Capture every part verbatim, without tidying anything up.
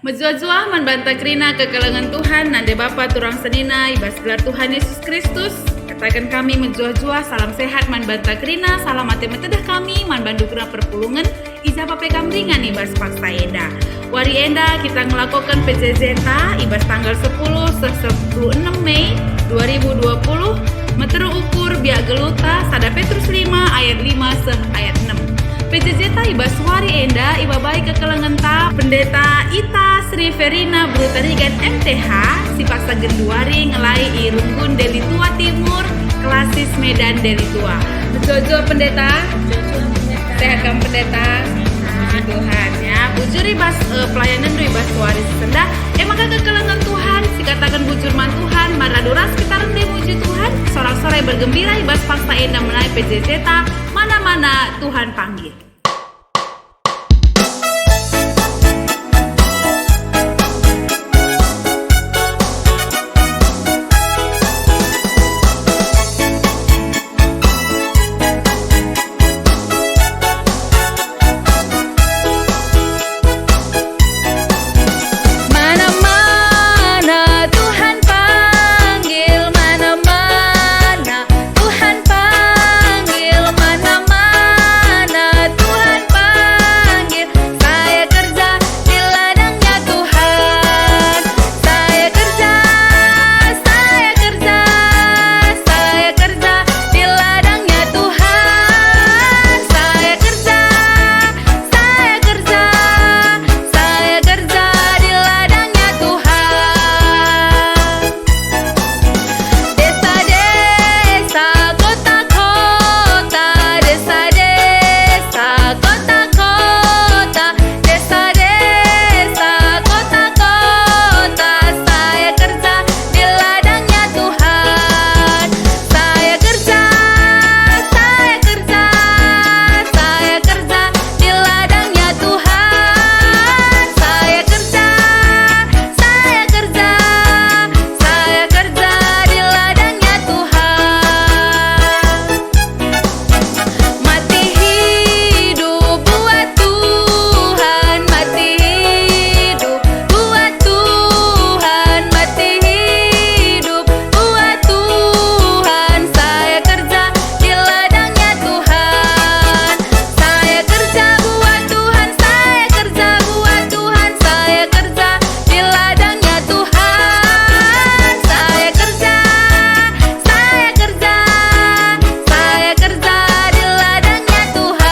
Mejuah-juah man banta kerina kekelengen Tuhan, nande bapa turang senina i bas gelar Tuhan Yesus Kristus. Kataken kami mejuah-juah salam sehat man banta kerina, salam ate metedeh kami man bandu kerina perpulungen, i ja pe kam ringan i bas paksa enda. Wari enda kita ngelakoken P J J ta i bas tanggal sepuluh seh sepuluh enem Mei dua ribu dua puluh, meteruk ukur biak geluhta sada Petrus lima ayat lima seh ayat enem. P J J ta i bas wari enda ibabai kekelengenta Pendeta Ita Sri Verina Brutarigan M T H, si paksa genduari ngelai i Runggun Deli Tua Timur, Klasis Medan Deli Tua. Mejuah-juah Pendeta. Sehat kam Pendeta? Puji Tuhan ya. Bujur i bas, eh, pelayanenndu i bas wari si sendah. E maka kekelengen Tuhan, sikataken bujur man Tuhan, mari radu ras kita rende muji Tuhan, sorak-sorai bergembira i bas paksa enda menai P J J ta, Mana-mana Tuhan panggil. Mana-mana Tuhan panggil, mana-mana Tuhan panggil, mana-mana Tuhan panggil. Saya kerja di ladangnya Tuhan. Saya kerja, saya kerja, saya kerja di ladangnya Tuhan. Saya kerja, saya kerja, saya kerja di ladangnya Tuhan. Desa-desa, kota-kota, desa-desa, kota-kota, desa-desa, kota-kota, saya kerja di ladangnya Tuhan. Saya kerja, saya kerja, saya kerja di ladangnya Tuhan. Saya kerja, saya kerja, saya kerja di ladangnya Tuhan. Mati hidup buat Tuhan, mati hidup buat Tuhan, mati hidup buat Tuhan. Saya kerja di ladangnya Tuhan. Saya kerja buat Tuhan, saya kerja buat Tuhan, saya kerja di ladangnya Tuhan. Saya kerja, saya kerja, saya kerja di ladangnya Tuhan.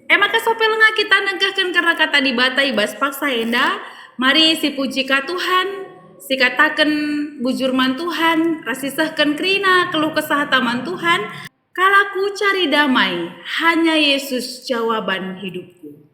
E maka sope langa kita nengkehken kerna kata Dibata i bas paksa enda, mari sipuji ka Tuhan, sikataken bujur man Tuhan, ras sisehken kerina keluh kesahta man Tuhan. Kalak ku cari damai, hanya Yesus jawaban hidupku.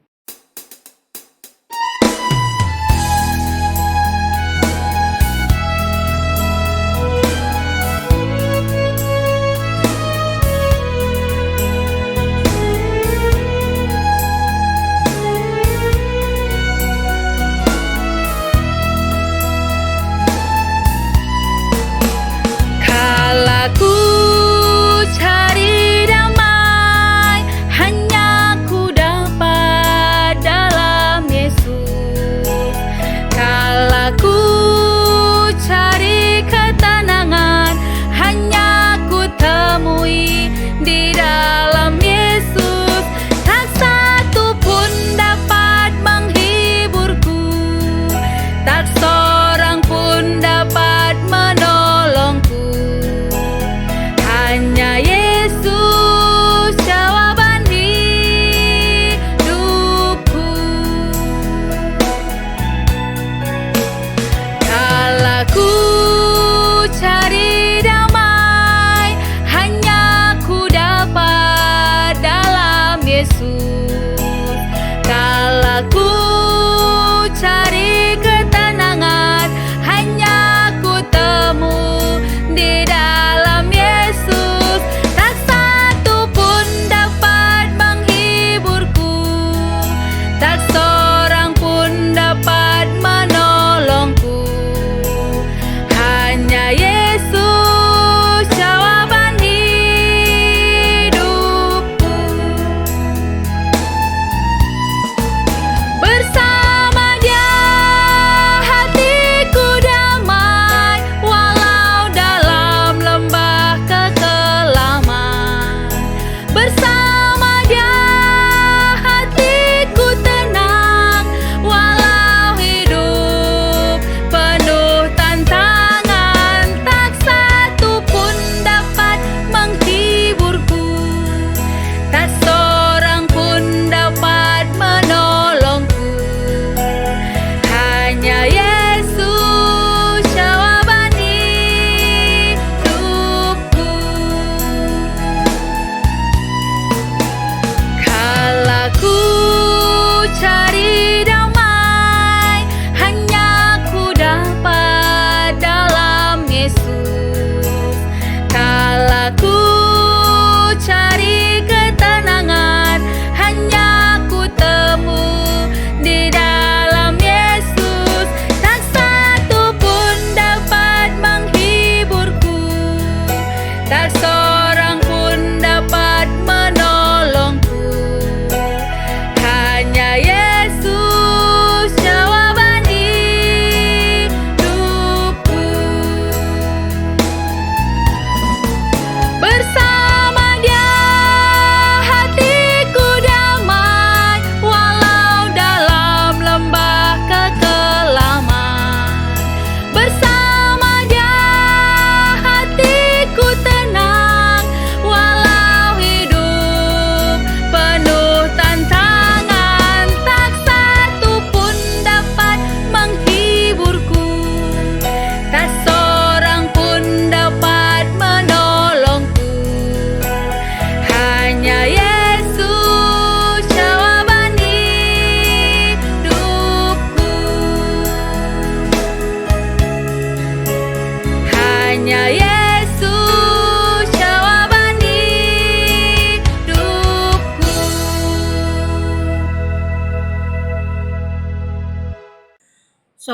Kalak ku cari damai, hanya ku dapat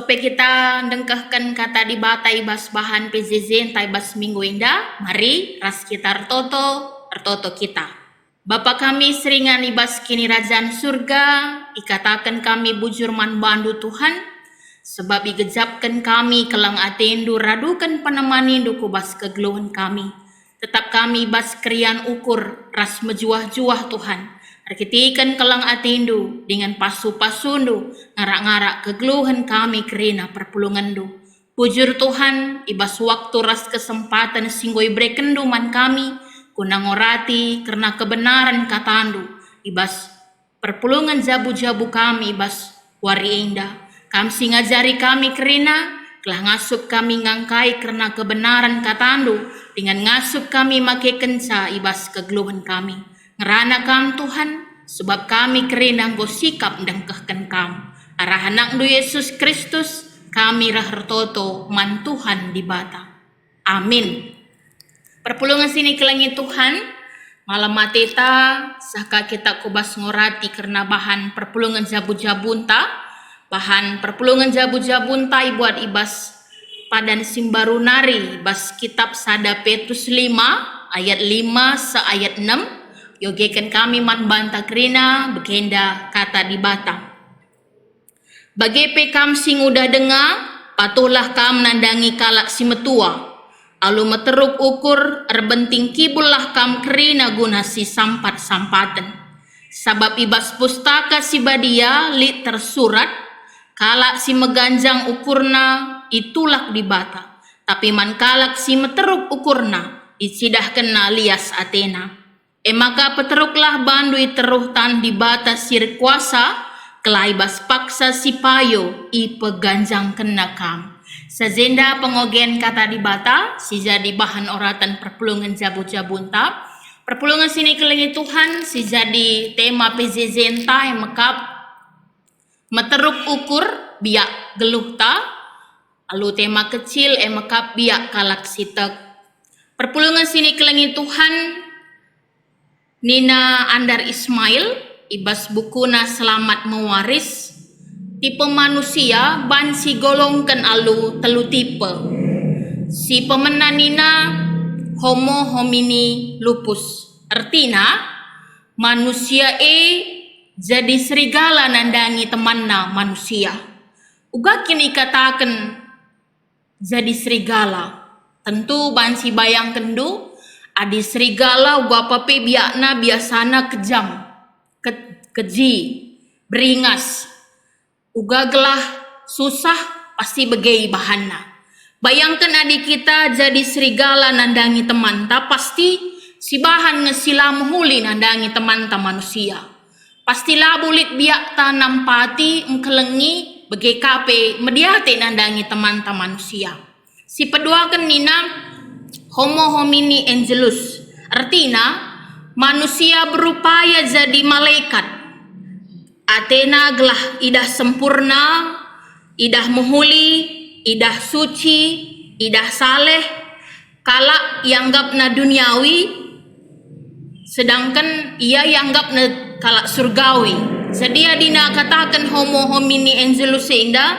Pe kita ndengkehken Kata Dibata i bas bahan P J J ntah i bas minggu enda, mari ras kita ertoto, ertoto kita. Bapa kami si ringan i bas Kinirajan Surga, ikataken kami bujur man bandu, Tuhan, sebab igejapken kami keleng atendu raduken penemanindu ku bas kegeluhen kami. Tetap kami i bas kerian ukur ras mejuah-juah, Tuhan, erkiteken keleng atendu dingen pasu-pasundu ngarak-ngarak kegeluhen kami kerina perpulungenndu. Bujur, Tuhan, i bas waktu ras kesempaten si enggo iberekenndu man kami, guna ngorati kerna kebenaren katandu i bas perpulungen jabu-jabu kami i bas wari enda. Kam si ngajari kami kerina, gelah ngasup kami ngangkai kerna kebenaren katandu, dingen ngasup kami makekenca i bas kegeluhen kami. Ngerana Kam, Tuhan, sebab kami kerina enggo sikap ndengkehken Kam. Arah AnakNdu Yesus Kristus, kami reh ertoto man Tuhan Dibata. Amin. Perpulungen si nikelengi Tuhan, malam ateta seh ka kita ku bas ngorati kerna bahan perpulungen jabu-jabunta. Bahan perpulungen jabu-jabunta ibuat i bas padan si mbaru nari, bas kitab sada Petrus lima ayat lima seh ayat enem. Iogeken kami man banta kerina, begenda Kata Dibata. Bage pe kam si nguda denga, patuhlah kam nandangi kalak si metua. Alu meteruk ukur, erbenting kibullah kam kerina guna si sampat-sampaten. Sabap i bas Pustaka Si Badia lit tersurat, "Kalak si meganjang ukurna itulak Dibata, tapi man kalak si meteruk ukurna, icidahkenna lias atena." E maka peteruklah bandu i teruh tan Dibata si erkuasa, gelah i bas paksa si payo ipeganjangkenNa kam. Sajenda pengogen Kata Dibata si jadi bahan oraten perpulungen jabu-jabunta. Perpulungen si nikelengi Tuhan, si jadi tema P J J ntah e mekap meteruk ukur biak geluhta, alu tema kecil e mekap biak kalak si tek. Perpulungen si nikelengi Tuhan, nina Andar Ismail i bas bukuna Selamat Mewaris, tipe manusia banci golongken alu telu tipe. Si pemena nina homo homini lupus, ertina manusia e jadi serigala nandangi temanna manusia. Uga kin ikataken jadi serigala? Tentu banci bayangkenndu, adi serigala uga apa pe biakna biasana kejam, ke-, keji, beringas. Uga gelah susah, pasti bage ibahanna. Bayangken adi kita jadi serigala nandangi temanta, pasti sibahan nge si la mehuli nandangi temanta manusia. Pasti labo lit biakta nampati, engkelengi, bage ka pe mediate nandangi temanta manusia. Si peduaken nina, homo homini angelus, ertina manusia berupaya jadi malekat. Atena gelah idah sempurna, idah mehuli, idah suci, idah saleh, kalak ianggapna duniawi, sedangken ia ianggapna kalak surgawi. Jadi adina kataken homo homini angelus enda,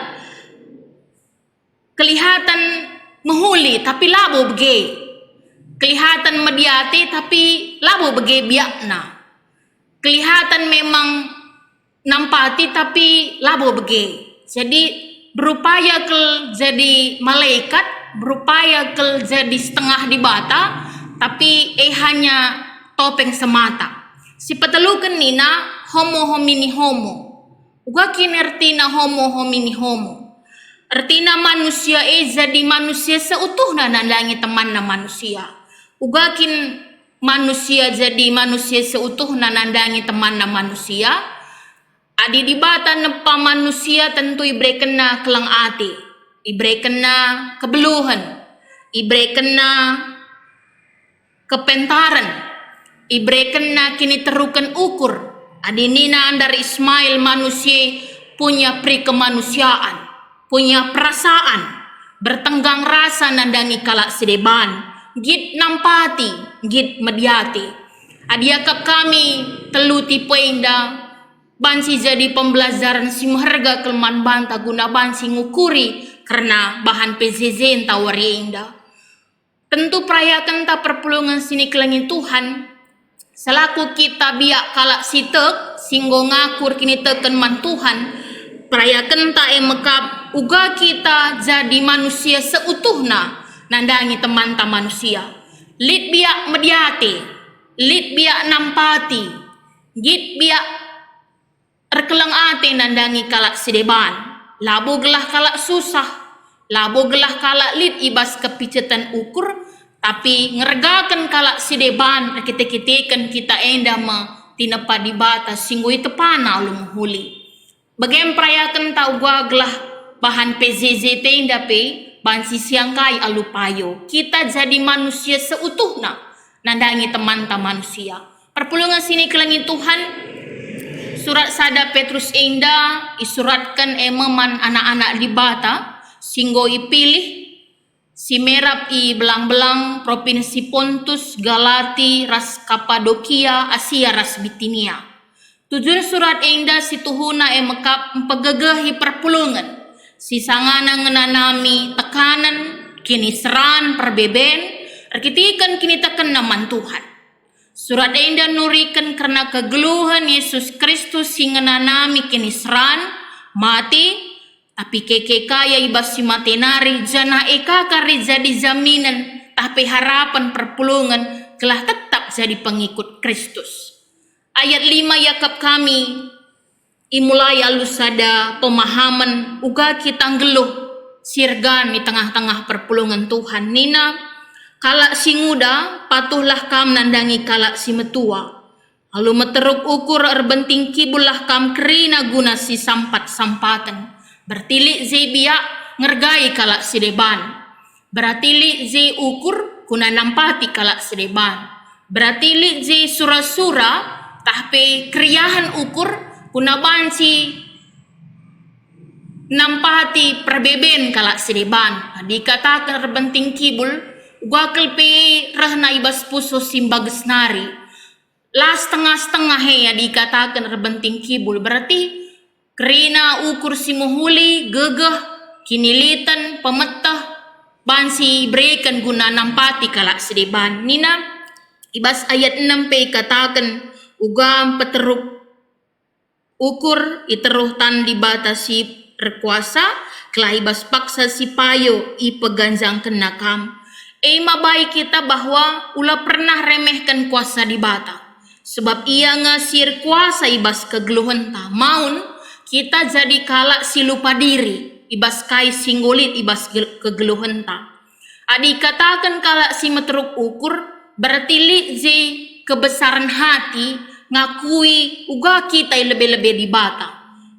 kelihatan mehuli tapi labo bage. Kelihatan mediate tapi labo bage biakna. Kelihatan memang nampati tapi labo bage. Jadi berupaya kel jadi malaikat, berupaya kel jadi setengah Dibata, tapi e hanya topeng semata. Si peteluken nina homo homini homo. Uga kin ertina homo homini homo? Ertina manusia e jadi manusia seutuhna nandangi temanna manusia. Uga kin manusia jadi manusia seutuhna nandangi temanna manusia? Adi Dibata nepa manusia, tentu iberekenNa keleng ate, iberekenNa kebeluhen, iberekenNa kepentaren, iberekenNa kiniteruken ukur. Adi nina Andar Ismail, manusia punya perikemanusiaan, punya perasaan, bertenggang rasa nandangi kalak si deban, nggit nampati, nggit mediate. Adi akap kami telu tipe enda, banci jadi pembelajaren si meherga kal man banta guna banci ngukuri kerna bahan P J J-nta wari enda. Tentu perayakenta perpulungen si nikelengi Tuhan, selaku kita biak kalak si tek, si enggo ngaku erkiniteken man Tuhan, perayakenta e mekap uga kita jadi manusia seutuhna nandangi temanta manusia. Lit biak mediate, lit biak nampati, nggit biak erkeleng ate nandangi kalak si deban, labo gelah kalak susah, labo gelah kalak lit i bas kepiceten ukur, tapi ngergaken kalak si deban erkite-kiteken kita enda me tinepa Dibata si enggo itepana alu mehuli. Bage me perayakenta uga gelah bahan P J J T enda pe banci siangkai alu payo. Kita jadi manusia seutuhna nandangi temanta manusia. Perpulungen si nikelengi Tuhan, surat sada Petrus enda isuratken e me man anak-anak Dibata si enggo ipilih, si merap i belang-belang Propinsi Pontus, Galati, ras Kapadokia, Asia ras Bitinia. Tujun surat enda si tuhuna e mekap mpegegehi perpulungen, si sangana ngenanami tekanen, kiniseran, perbeben, erkiteken kinitekenna man Tuhan. Surat enda nuriken kerna kegeluhen Yesus Kristus si ngenanami kiniseran, mate, tapi keke kaya i bas si mate nari, janah e ka kari jadi jaminen tah pe harapen perpulungen gelah tetap jadi pengikut Kristus. Ayat lima iakap kami, imulai alu sada pemahamen uga kita nggeluh si ergan i tengah-tengah perpulungen Tuhan nina, "Kalak si nguda, patuhlah kam nandangi kalak si metua. Alu meteruk ukur erbenting kibullah kam kerina guna si sampat-sampaten. Bertilik je biak ngergai kalak si deban." Berarti lit je ukur guna nampati kalak si deban. Berarti lit je sura-sura tah pe keriahen ukur guna banci nampati perbeben kalak si deban. Adi ikataken erbenting kibul, uga kal pe rehna i bas pusuh si mbages nari. La setengah-setengah e adi ikataken erbenting kibul, berarti kerina ukur si mehuli, gegeh, kiniliten, pemeteh, banci ibereken guna nampati kalak si deban. Nina, i bas ayat enem pe ikataken, uga mpeteruk ukur i teruh tan Dibata si erkuasa, gelah i bas paksa si payo ipeganjangkenNa kam. E mabai kita bahwa ula pernah remehken kuasa Dibata, sebab Ia nge si erkuasa i bas kegeluhenta. Maun, kita jadi kalak si lupa diri i bas kai si enggo lit i bas gel-, kegeluhenta. Adi ikataken kalak si meteruk ukur, berarti lit je kebesaren hati ngakui uga kita i lebe-lebe Dibata.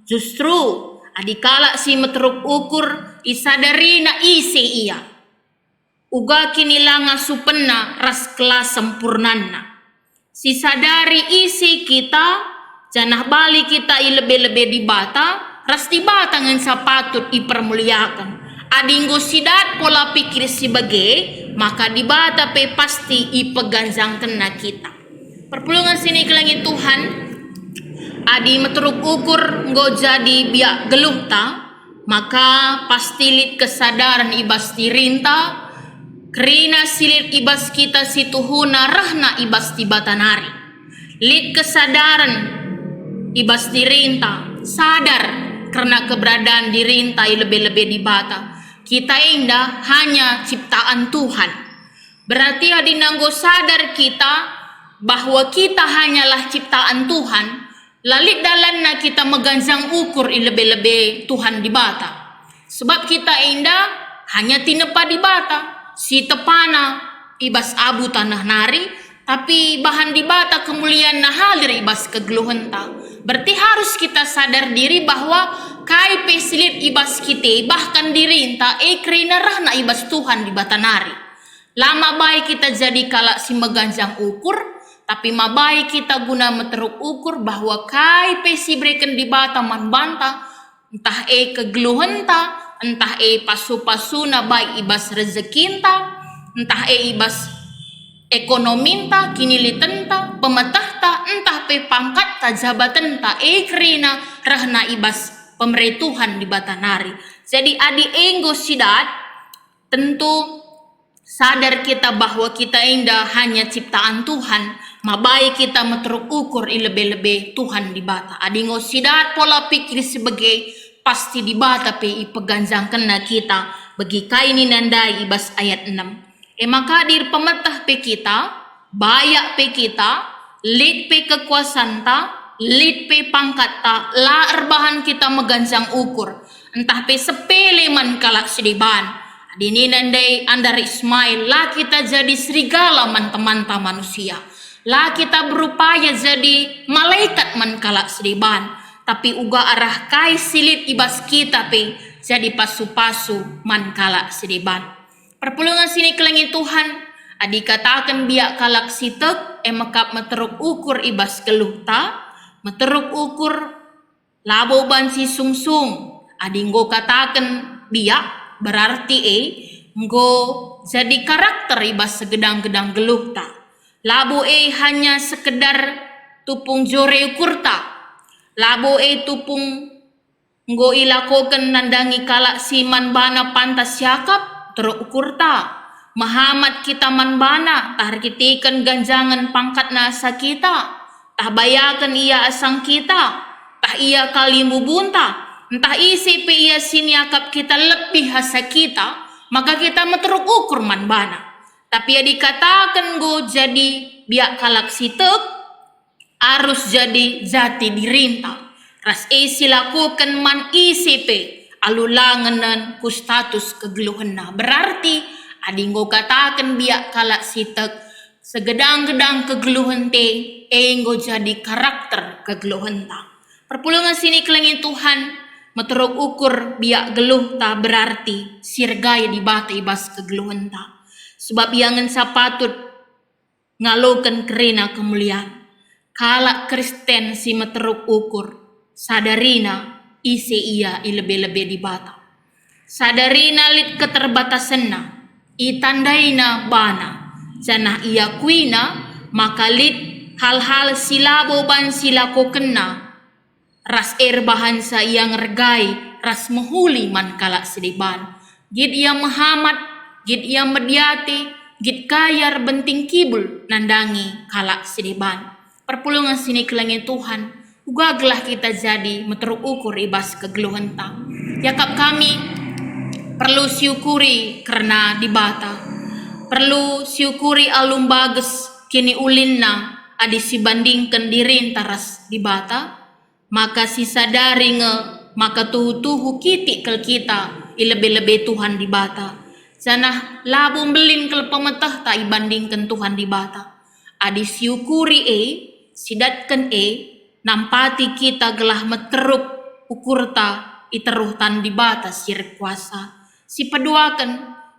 Justru, adi kalak si meteruk ukur isadariNa ise ia, uga kinilangasupenNa ras kelasempurnanNa. Sisadari ise kita, janah bali kita i lebe-lebe Dibata, ras Dibata ngenca patut ipermuliaken. Adi enggo sidat pola pikir si bage, maka Dibata pe pasti ipeganjangkenNa kita. Perpulungen si nikelengi Tuhan, adi meteruk ukur enggo jadi biak geluhta, maka pasti lit kesadaren i bas dirinta, kerina si lit i bas kita si tuhuna rehna i bas Dibata nari. Lit kesadaren i bas dirinta, sadar kerna keberadaan dirinta i lebe-lebe Dibata. Kita enda hanya ciptaan Tuhan. Berarti adi enggo sadar kita bahwa kita hanyalah ciptaan Tuhan, la lit dalanna kita meganjang ukur i lebe-lebe Tuhan Dibata. Sebab kita enda hanya tinepa Dibata, si tepana i bas abu taneh nari, tapi bahan Dibata kemulianNa hadir i bas kegeluhenta. Berarti harus kita sadar diri bahwa kai pe si lit i bas kita, bahkan dirinta, e kerina rehna i bas Tuhan Dibata nari. La mabai kita jadi kalak si meganjang ukur, tapi mabai kita guna meteruk ukur bahwa kai pe si ibereken Dibata man banta, ntah e kegeluhenta, ntah e pasu-pasuna baik i bas rezekinta, ntah e i bas ekonominta, kinilitenta, pemetehta, ta, ntah pe pangkatta, jabatenta, e kerina rehna i bas pemere Tuhan Dibata nari. Jadi adi enggo sidat, tentu sadar kita bahwa kita enda hanya ciptaan Tuhan, mabai kita meteruk ukur i lebe-lebe Tuhan Dibata. Adi enggo sidat pola pikir si bage, pasti Dibata pe ipeganjangkenNa kita, bagi kai nina ndai i bas ayat enem. E maka adi erpemeteh pe kita, bayak pe kita, lit pe kekuasanta, lit pe pangkatta, la erbahan kita meganjang ukur, ntah pe sepele man kalak si deban. Adi nina ndai Andar Ismail, la kita jadi serigala man temanta manusia. La kita berupaya jadi malaikat man kalak si deban, tapi uga arah kai si lit i bas kita pe jadi pasu-pasu man kalak si deban. Perpulungen si nikelengi Tuhan, adi kataken biak kalak si tek, e mekap meteruk ukur i bas geluhta, meteruk ukur labo banci sungsung. Adi enggo kataken biak, berarti e enggo jadi karakter i bas segedang-gedang geluhta. Labo e hanya sekedar tupung jore ukurta. Labo e tupung enggo ilakoken nandangi kalak si man bana pantas siakap, teruk ukurta. Mehamat kita man bana, tah erkiteken ganjangen pangkatna asa kita, tah bayaken ia asang kita, tah ia kalimbubunta, ntah ise pe ia si niakap kita lebih asa kita, maka kita meteruk ukur man bana. Tapi adi kataken enggo jadi biak kalak si tek, arus jadi jati dirinta, ras e silakoken man ise pe alu la ngenen ku status kegeluhenna. Berarti, adi enggo kataken biak kalak si tek, segedang-gedang kegeluhenta e enggo jadi karakter kegeluhenta. Perpulungen si nikelengi Tuhan, meteruk ukur biak geluhta berarti sirgai Dibata i bas kegeluhenta. Sebab ia ngenca patut ngaloken kerina kemulian. Kalak Kristen si meteruk ukur, sadarina ise ia i lebe-lebe Dibata. Sadarina lit keterbatasenna, itandaina bana, janah iakuina maka lit hal-hal si labo banci ilakokenna, ras erbahanca ia ngergai ras mehuli man kalak si deban. Git ia mehamat, git ia mediate, git ka ia erbenting kibul nandangi kalak si deban. Perpulungen si nikelengi Tuhan, uga gelah kita jadi meteruk ukur i bas kegeluhenta. Iakap kami perlu siukuri kerna Dibata. Perlu siukuri alu mbages kiniulinna adi sibandingken dirinta ras Dibata. Maka sisadari nge maka tuhu-tuhu kitik kal kita i lebe-lebe Tuhan Dibata, janah labo mbelin kal pemetehta ibandingken Tuhan Dibata. Adi siukuri e, sidatken e, nampati kita gelah meteruk ukurta i teruh tan Dibata si erkuasa. Sipeduaken,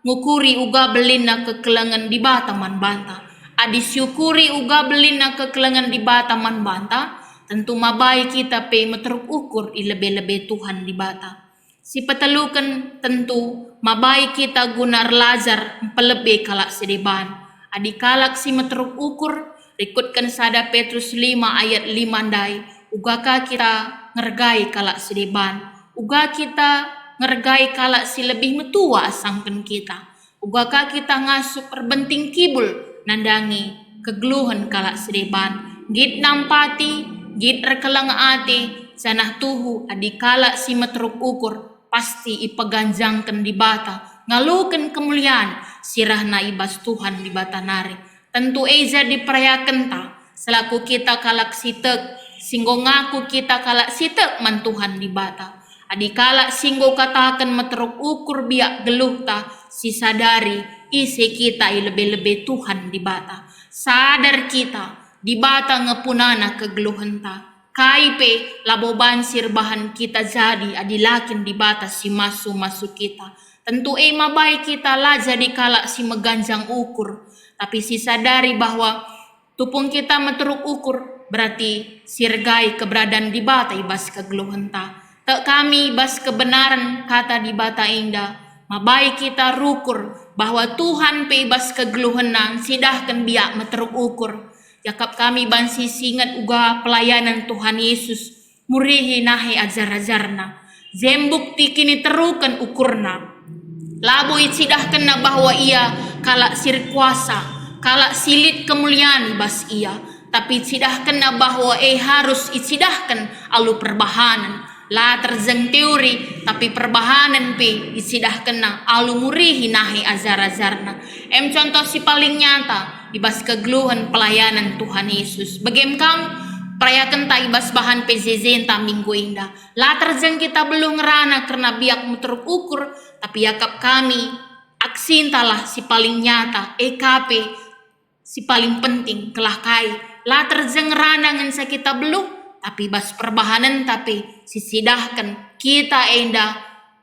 ngukuri uga belinna kekelengen Dibata man banta. Adi siukuri uga belinna kekelengen Dibata man banta, tentu mabai kita pe meteruk ukur i lebe-lebe Tuhan Dibata. Sipeteluken, tentu mabai kita guna erlajar mpelebe kalak si deban. Adi kalak si meteruk ukur, rikutken sada Petrus lima ayat lima ndai, uga ka kita ngergai kalak si deban, uga kita ngergai kalak si lebih metua asangken kita, uga ka kita ngasup erbenting kibul nandangi kegeluhen kalak si deban, nggit nampati, nggit erkeleng ate, janah tuhu adi kalak si meteruk ukur pasti ipeganjangken Dibata ngaloken kemulian si rehna i bas Tuhan Dibata nari. Tentu e jadi perayakenta selaku kita kalak si tek, si enggo ngaku kita kalak si tek man Tuhan Dibata. Adi kalak si enggo kataken meteruk ukur biak geluhta, sisadari ise kita i lebe-lebe Tuhan Dibata. Sadar kita, Dibata nge punana kegeluhenta. Kai pe labo banci erbahan kita jadi adi la kin Dibata si masu-masu kita. Tentu e mabai kita la jadi kalak si meganjang ukur, tapi sisadari bahwa tupung kita meteruk ukur, berarti sirgai keberadaan Dibata i bas kegeluhenta. Tek kami i bas kebenaran Kata Dibata enda, mabai kita rukur bahwa Tuhan pe i bas kegeluhenna ncidahken biak meteruk ukur. Iakap kami banci singet uga pelayanen Tuhan Yesus, murihi nahe ajar-ajarNa, jem bukti kiniteruken ukurNa. Labo icidahkenNa bahwa Ia kalak si erkuasa, kalak si lit kemulian i bas Ia, tapi icidahkenNa bahwa e harus icidahken alu perbahanen, la terjeng teori, tapi perbahanen pe icidahkenNa alu murihi nahe ajar-ajarNa. Em contoh si paling nyata i bas kegeluhen pelayanen Tuhan Yesus. Bage me kam, perayakenta i bas bahan P J J-nta minggu enda. La terjeng kita beluh ngerana kerna biak meteruk ukur, tapi iakap kami aksintalah si paling nyata, e ka pe si paling penting, kelah kai la terjeng ngerana ngenca kita beluh, tapi bas perbahanenta pe sicidahken kita enda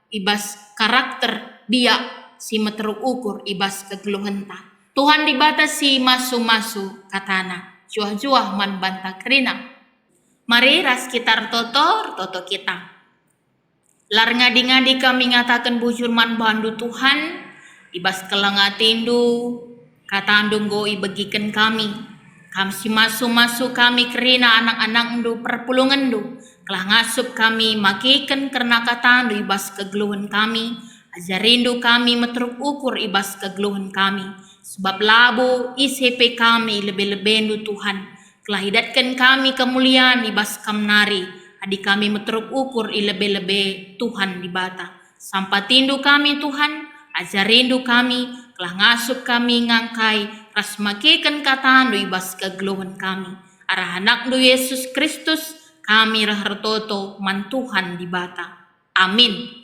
i bas karakter biak si meteruk ukur i bas kegeluhenta. Tuhan Dibata si masu-masu kataNa, juah-juah man banta kerina. Mari ras kita ertoto, ertoto kita. La erngadi-ngadi kami ngataken bujur man bandu, Tuhan, i bas keleng atendu, katandu enggo ibegiken kami. Kam si masu-masu kami kerina anak-anakndu, perpulungenndu, kelah ngasup kami makiken kerna katandu i bas kegeluhen kami, ajarindu kami meteruk ukur i bas kegeluhen kami, sebab labo ise pe kami i lebe-lebendu, Tuhan. Kelah idatken kami kemulian i bas Kam nari, adi kami meteruk ukur i lebe-lebe Tuhan Dibata. Sampatindu kami, Tuhan, ajarindu kami, kelah ngasup kami ngangkai ras makiken katandu i bas kegeluhen kami. Arah AnakNdu Yesus Kristus, kami reh ertoto man Tuhan Dibata. Amin.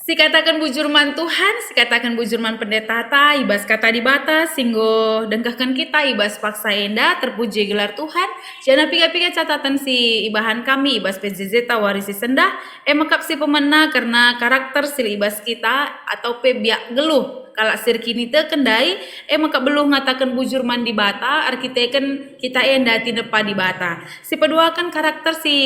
Sikataken bujur man Tuhan, sikataken bujur man pendetata, i bas Kata Dibata si enggo dengkehken kita i bas paksa enda, terpuji gelar Tuhan. Janah piga-piga cataten si ibahan kami i bas P J J-ta wari si sendah, e me kap si pemena kerna karakter si lit i bas kita atau pe biak geluh kalak si erkiniteken ndai, e me kap beluh ngataken bujur man Dibata, erkiteken kita enda tinepa Dibata. Sipeduaken karakter si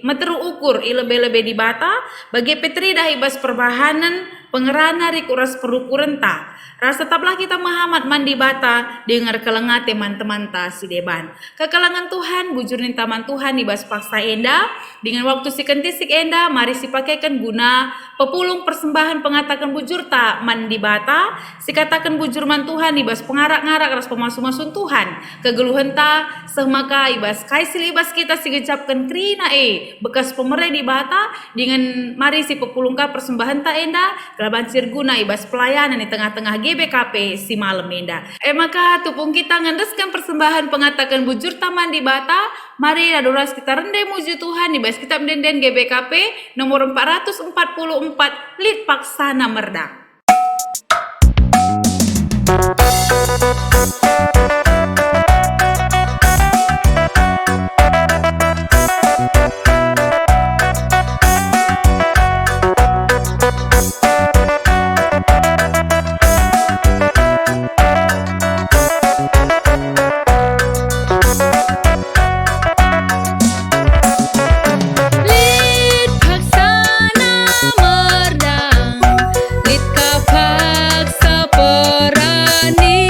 meteruk ukur i lebe-lebe Dibata, bage pe teridah i bas perbahanen, pengerana, rikut ras perukurenta. Ras tetaplah kita mehamat man Dibata, dingen erkeleng ate man temanta si deban. Kekelengen Tuhan, bujur ninta man Tuhan i bas paksa enda, dingen waktu si kentisik enda, mari sipakeken guna pepulung persembahen pengataken bujurta man Dibata, sikataken bujur man Tuhan i bas pengarak-ngarak ras pemasu-masun Tuhan. Kegeluhenta seh maka i bas kai si lit i bas kita sigejapken kerina e bekas pemere Dibata, dingen mari sipepulung ka persembahenta enda, gelah banci erguna i bas pelayanen i tengah-tengah G B K P si malem enda. E maka tupung kita ngendesken persembahen pengataken bujurta man Dibata, mari radu ras kita rende muji Tuhan i bas kitab ende-enden G B K P nomor empat ratus empat puluh empat, lit paksana merda. Lit paksana merda, lit ka paksa perani.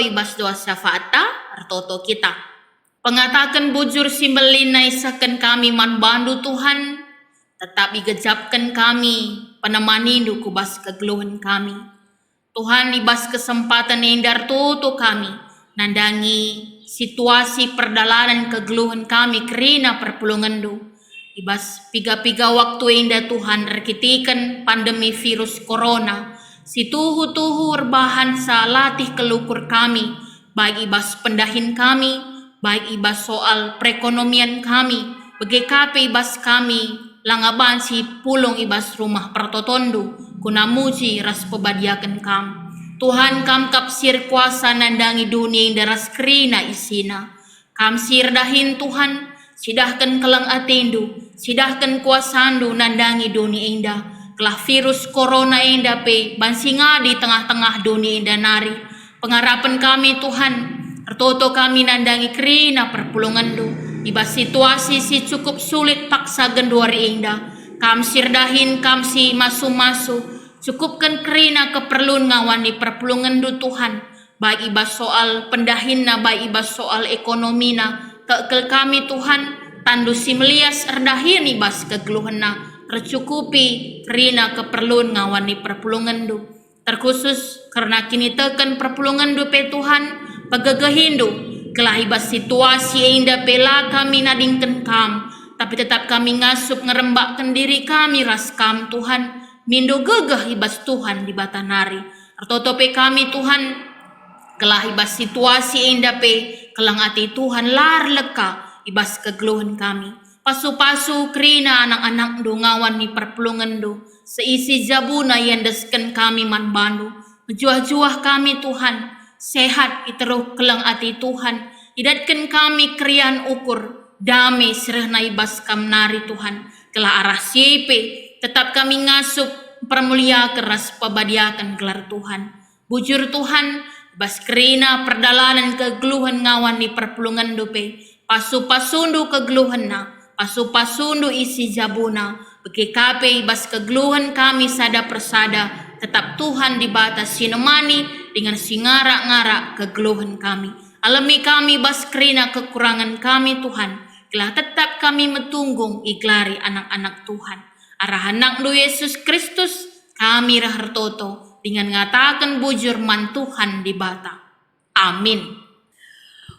i bas doa syafaatta, ertoto kita. Pengataken bujur si mbelin isehken kami man bandu, Tuhan, tetap igejapken kami penemanindu ku bas kegeluhen kami. Tuhan, i bas kesempaten enda ertoto kami nandangi situasi perdalanen kegeluhen kami kerina perpulungenndu. I bas piga-piga waktu enda, Tuhan, erkiteken pandemi virus corona, si tuhu-tuhu erbahanca latih kelukur kami, baik i bas pendahin kami, baik i bas soal perekonomian kami, bage ka pe i bas kami langa banci pulung i bas rumah pertotonNdu, guna muji ras pebadiaken Kam. Tuhan, Kam kap si erkuasa nandangi doni enda ras kerina isina. Kam si erdahin, Tuhan, cidahken keleng ateNdu, cidahken kuasaNdu nandangi doni enda, gelah virus corona enda pe banci ngadi tengah-tengah doni enda nari. Pengarapen kami, Tuhan, ertoto kami nandangi kerina perpulungenndu i bas situasi si cukup sulit paksa genduari enda. Kam si erdahin, Kam si masu-masu, cukupken kerina keperlun ngawan ni perpulungenndu, Tuhan, baik i bas soal pendahinna, baik i bas soal ekonomina. Tek kal kami, Tuhan, tanNdu si melias erdahin i bas kegeluhenna, tercukupi kerina keperlun ngawan ni perpulungenndu. Terkhusus kerna kiniteken perpulungenndu pe, Tuhan, pegegehindu, gelah i bas situasi enda pe la kami nadingken Kam, tapi tetap kami ngasup ngerembakken diri kami ras Kam, Tuhan, mindo gegeh i bas Tuhan Dibata nari. Ertoto pe kami, Tuhan, gelah i bas situasi enda pe keleng ate Tuhan la erleka i bas kegeluhen kami. Pasu-pasu kerina anak-anakNdu ngawan ni perpulungenndu, seisi jabuna iendesken kami man bandu. Mejuah-juah kami, Tuhan, sehat i teruh keleng ate Tuhan, idatken kami keriahen ukur, dame si rehna i bas Kam nari, Tuhan, gelah arah si e pe tetap kami ngasup mpermuliaken ras pebadiaken gelar Tuhan. Bujur, Tuhan, bas kerina perdalanen kegeluhen ngawan ni perpulungenndu pe, pasu-pasundu kegeluhenna, pasu-pasundu isi jabuna, bage ka pe i bas kegeluhen kami sada persada, tetap Tuhan Dibata si nemani dingen si ngarak-ngarak kegeluhen kami. Alemi kami bas kerina kekurangen kami, Tuhan, gelah tetap kami metunggung igelari anak-anak Tuhan. Arah AnakNdu Yesus Kristus, kami reh ertoto dingen ngataken bujur man Tuhan Dibata. Amin.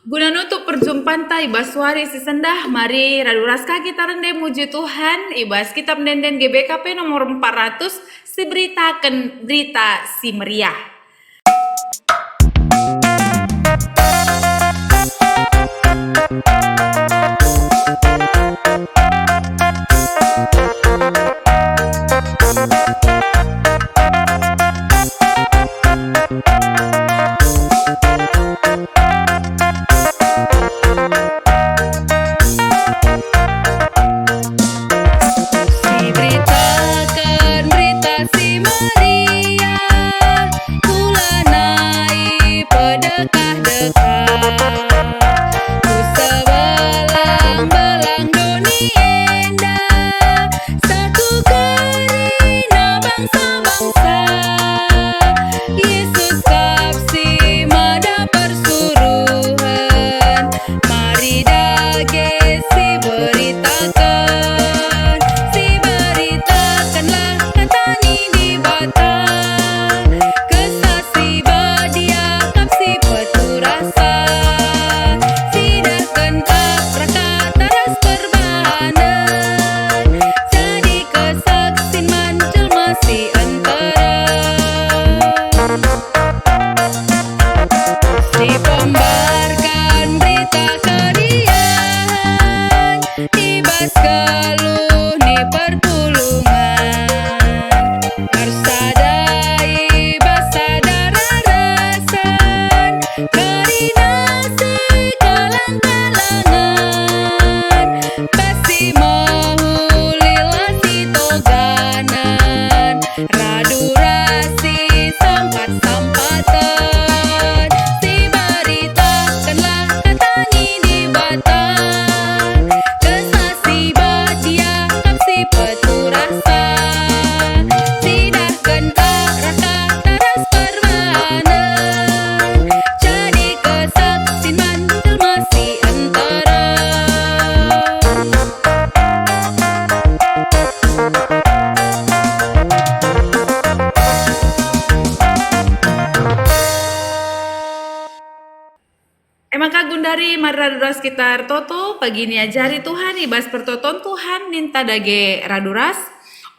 Guna nutup perjumpanta i bas wari si sendah, mari radu ras ka kita rende muji Tuhan i bas Kitab Ende-enden G B K P nomor empat ratus, si beritaken Berita Si Meriah. Si beritaken Berita Si Meriah, kulanai pedekah-dekah. Ku sebelang-belang doni enda, satu kerina bangsa-bangsa. Yesus kap si mada persuruhen, mari dage siberitaken, siberitakenlah kata ni Dibata. Kesah Si Badia kap si peturasa, sidahken kap raka taras perbahanen, jadi kesaksin man jelma si nterem. Si pembarken berita keriahen i bas geluh ni perpulungen, ersada i bas sada rerasen, kerina si kelang-kalangen, bas si mehuli la si toganen, radu ras si sampat-sampaten, si berita E maka gundari mari radu ras kita ertoto, pagi niajari Tuhan i bas pertoton Tuhan ninta dage radu ras.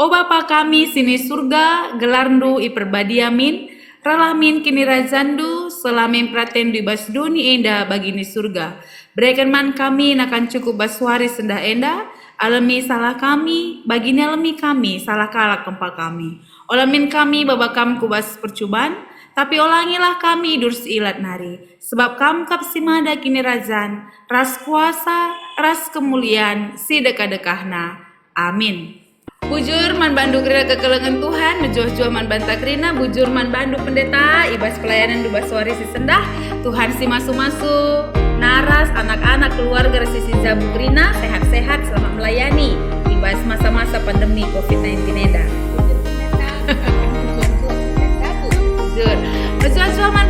O Bapa kami si ni Surga, gelarNdu iperbadia min, rehlah min kinirajanNdu, seh la min peratenndu i bas doni enda bagi ni Surga. Bereken man kami nakan cukup bas wari sendah enda, alemi salah kami, bagi nialemi kami salah kalak kempak kami. Ola min kami baba Kam ku bas percuban, tapi olangilah kami i bas si ilat nari. Sebab Kam kap si mada kinirajan, ras kuasa, ras kemulian, si dekah-dekahna. Amin. Bujur man bandu kerina kekelengen Tuhan, mejuah-juah man banta kerina, bujur man bandu pendeta, i bas pelayanenndu bas wari si sendah. Tuhan si masu-masu, naras anak-anak keluarga ras isi jabu kerina, sehat-sehat, selamat melayani i bas masa-masa pandemi covid sembilan belas enda. Bujur. Mejuah-juah man